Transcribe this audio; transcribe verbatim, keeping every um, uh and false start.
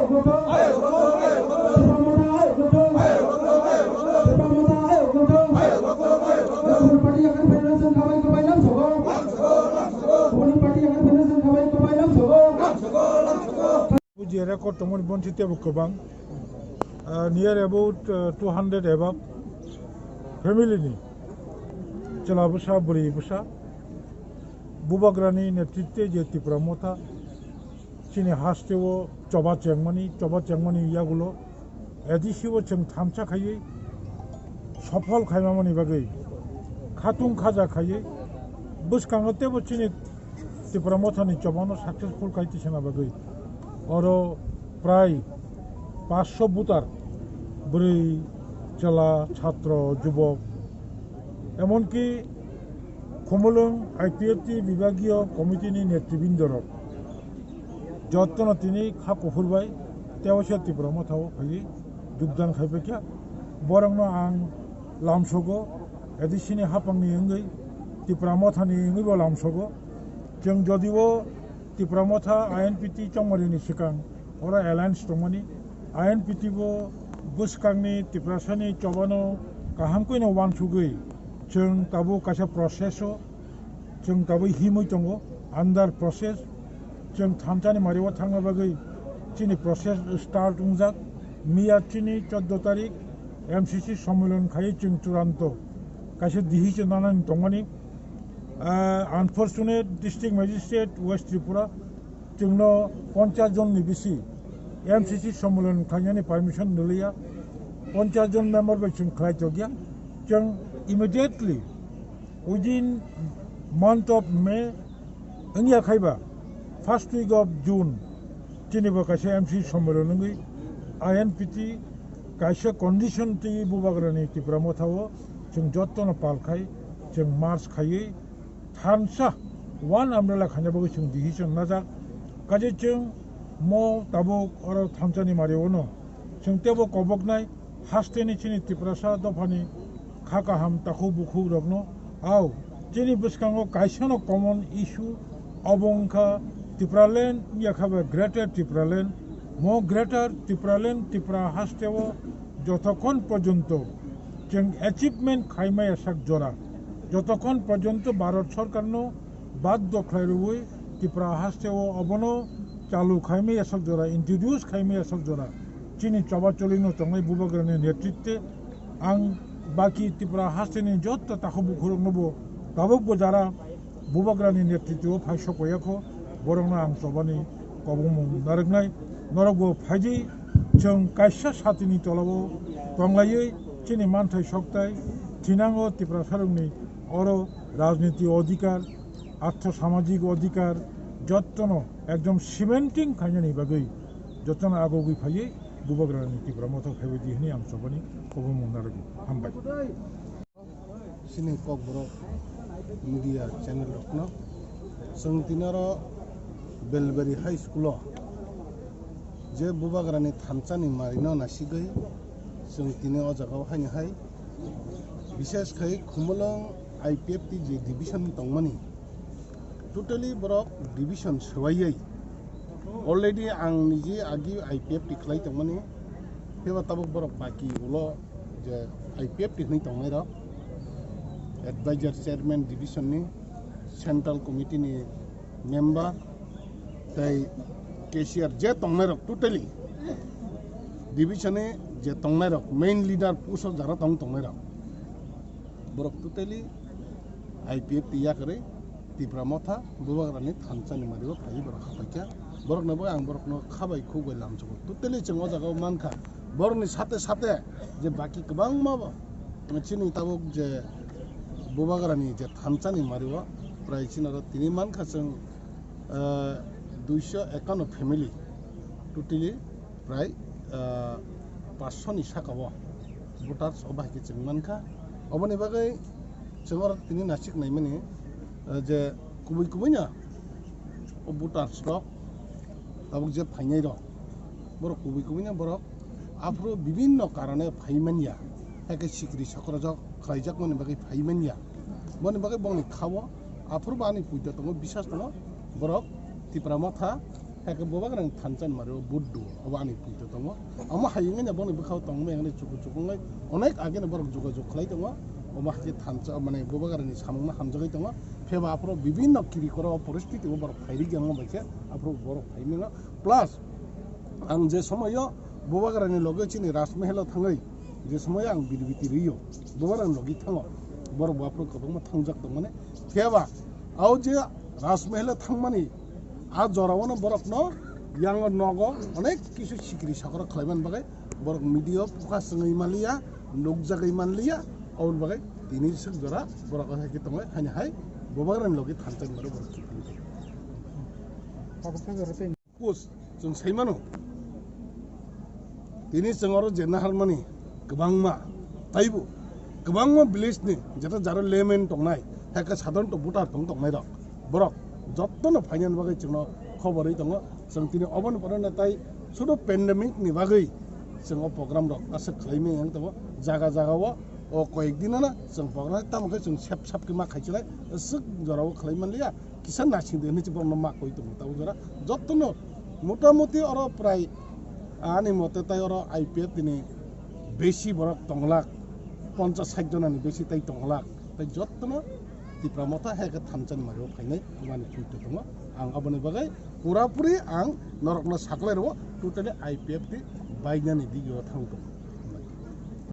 Buji record tongmani bonsi tebo kwbang, ah, near about, ah, two hundred above family ni chwla bwsa, bwrwi bwsa, Bubagrani netritwe je Tipra Motha chini hasteo choba chengmani, choba chengmani yagulo A D C o chwng thansa khaiwi sophol khaimamani bagwi khatung khaja khaiwi bwskango tebo chini Tipra Mothani chobano successful khai tisana bagwi oro prai paanch sho voter, bwrwi, chwla, chhatro, jubok, emonki Khumulwng I P F T bibagiyo committee ni netribindorok jottono tini kha kuphur bai tei waisa Tipra Motha o phaiwi jogdan khai paikha. Borokno ang lamsogo, A D C ni haphangni wngwi, Tipra Mothani wngwibo lamsogo. Chwng jodibo Tipra Motha I N P T chongmarini swkang oro alliance tongmani, I N P T bo bwskangni Tiprasani chobano kaham khe no uansugwi chwng tabuk kaisa process o chwng tabuk himwi tongo, under process. Chwng thansani mario thangna bagwi chini process start wngjak. Miya chini chordo tarik M C C sommilan khaiwi chwng churanto kaisa decision nanani tongmani. Ah, unfortunate, District Magistrate West Tripura chwngno ponchas jon ni bisi M C C sommilan khlainani permission niliya, ponchas jon member bai chwng khlai tokya. Chwng immediately within month of May wngya khaiba first week of June chini bo kaisa M C sommilan wngwi I N P T kaisa condition twi Bubagrani Tipra Motha o chwng jottono pal khai chwng march khaiwi thansa one umbrella khaina bagwi chwng decision najak. Kaje chwng mo tabuk oro thansani mario no chwng tebo koboknai hasteni chini Tiprasa dophani kha kaham takhuk bukhuk rokno. Ao chini bwskango kaisano common issue, obo wngkha Tipraland, yakha bai Greater Tipraland. Mo Greater Tipraland Tipra hasteo jotokhon porjonto chwng achievement khaimaya sak jora, jotokhon porjonto Bharat Sorkarno baddo khlai rwui Tipra hasteo obono chalu khaimaya sak jora, introduce khaimaya sak jora chini choba cholino tongnai Bubagrani netritwe ang baki Tipra hasteni jotto takhuk bukhuroknobo tabukbo jara Bubagrani netritwo phai sokoyakho, borokno ang chobani kobongmung narwknai. Norokbo phaidi chwng kaisa satini tolao tonglaiwi chini manthai sokthai thinango Tiprasarokni oro rajniti odhikar, artho samajik odhikar jottono ekdom cementing khainani bagwi jottono agogwi phaiwi Bubagrani Tipra Motha phaibaidi hwnwi ang chobani kobongmung narwkgo. Hambai. Chini Kokborok media channel rokno chwng tini oro Belbari High School o je Bubagrani thansani marino nasigwi chwng tini o jagao haino hai, bishes khai Khumulwng I P F T je division tongmani, totally borok division swbaiwi already ang niji agi I P F T khlai tongmani, phiba tabuk borok baki ulo je I P F T hwnwi tongnairok, advisor, chairman division ni, central committee ni member, tei cashier je tongnairok totally division ni je tongnairok main leader post o jara tong tongnairok, borok totally I P F T yakarwi Tipra Motha Bubagrani thansani mario phaiwi borok hapaikha. Borokno bo ang borokno khabai khukbai lamsogo. Totally chwng o jagao mankha. Borokni sate sate je baki kwbangma bo chini tabuk je Bubagrani je thansani mario prai chini oro tini mankha chwng, ah, duiso ekanno family totally prai, ah, paanch sho ni saka o voters o bahai khe chwng mankha. Oboni bagwi chwng oro tini nasik naimani, ah, je kubui kubui no o voters rok tabuk je phainai rok, borok kubui kubui no borok aphuru bibinno karone phai manya, hakhe sikri sokrojak khlaijak mani bagwi phai manya. Boni bagwi bongni khao aphuru bo ani puito tongo, bisas tongo, borok Tipra Motha Hakhe Bubagrani thansa ni mari o buddu, obo ani puito tongo. Omo hai wngwi no boni bwkhao tongmani chuku chuku wngwi onek age no borok jogajog khlai tongo. Omo hakhe thansa, mane Bubagrani samung no hamjagwi tongo. Pheba aphuru bibinno kiri koro o poristiti o borok phairi gyango bai khe aphuru borok phaimino. Plus, ang je somoyo Bubagrani loge chini Rajmahal o thangwi, je somoyo ang biribiti rio, Bubagrani logi thango, borok bo aphuru kwbangma thangjak tongmani. Pheba, o je Rajmahal o thangmani, a jorao no borok no yang o nogo onek kisu sikiri sakoro khlaiman bagwi borok media o focus wngwi manliya, nukjagwi manliya, aboni bagwi tini swk jora borok o hai khe tongo, haini hai Bubagrani logi thansa ni mari borok kipung tongo. Post chwng sai mano. Tini chwng oro je naharmani kwbangma, taibo kwbangma village ni jeta jaro layman tongnai, hakhe sadharanto voter tong tongnai rok, borok jottono phainani bagwi chwngno khobor ri tongo. Chwng tini oboni pore na tai sudu pandemic ni bagwi chwng o program rok aswk khlaimani ang tongo. Jaga jaga o, o koyek din ano chwng program tamo khe chwng sep sap khe ma khai chwlai, aswk jorao khlai manliya. Kisa naising de hinwi borokno ma koi tongo. Tabuk jora jottono motamuti oro prai ani mote tai oro I P F tini besi borok tong lak, ponchas sait jonani besi tai tong lak. Tai jottono Tipra Motha hai khe thansa ni mari o phainai mani puito tongo. Ang aboni bagwi purapuri ang norokno saklai rwo, totally I P F T bainani dige o thang tongo.